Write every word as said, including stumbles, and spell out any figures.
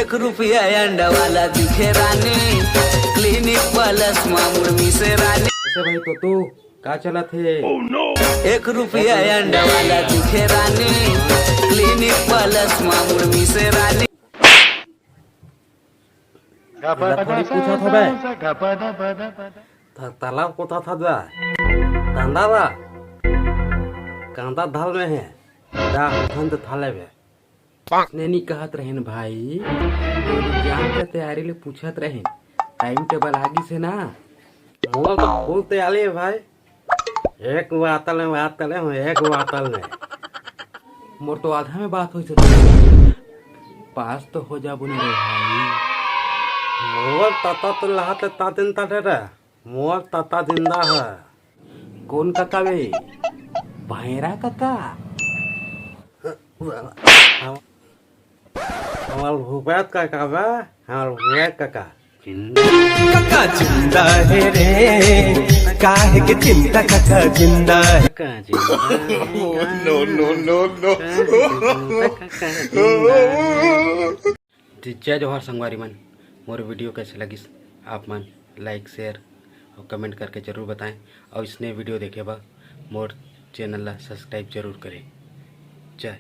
एक रुपया अंडा वाला दिखे रानी, क्लिनिक प्लस मा मुड़ मिसे रानी। ऐसे भाई तो तू का चलत हे? एक रुपया अंडा वाला दिखे रानी, क्लिनिक प्लस मा मुड़ मिसे रानी। एला थोड़ी पूछत हवे। त-, तालाब कोता था जा। धंधा बा। कांदा धाल में है। जा, उठन त था लेबे। ने नी कहत रहेन भाई, exam के तैयारी ले पूछत रहेन, टाइम टेबल आगी से ना? मोर तो फुल तैयारी है भाई, एक बातल में बात करे हूँ, एक बातल में। मोर तो आधा में बात होइस, पास तो हो जाबो नहीं रे भाई। मोर तता तो लहाते तातिन ताटे रे। मोर तता जिंदा है। कौन कका बे? भैरा कका? हम-, हमार भूपेश कका बे, हमार भूपेश कका। जिंदा। कका जिंदा है रे, काहे के चिंता, कका जिंदा है। कका जिंदा है, no, no, no, no। कका जिंदा है। जी, जय जोहार संगवारी मन, मोर वीडियो कैसे लगिस आप मन लाइक, शेयर और कमेंट करके जरूर बताएं और इसने वीडियो देखे बर मोर चैनल ला सब्सक्राइब जरूर करें। जय।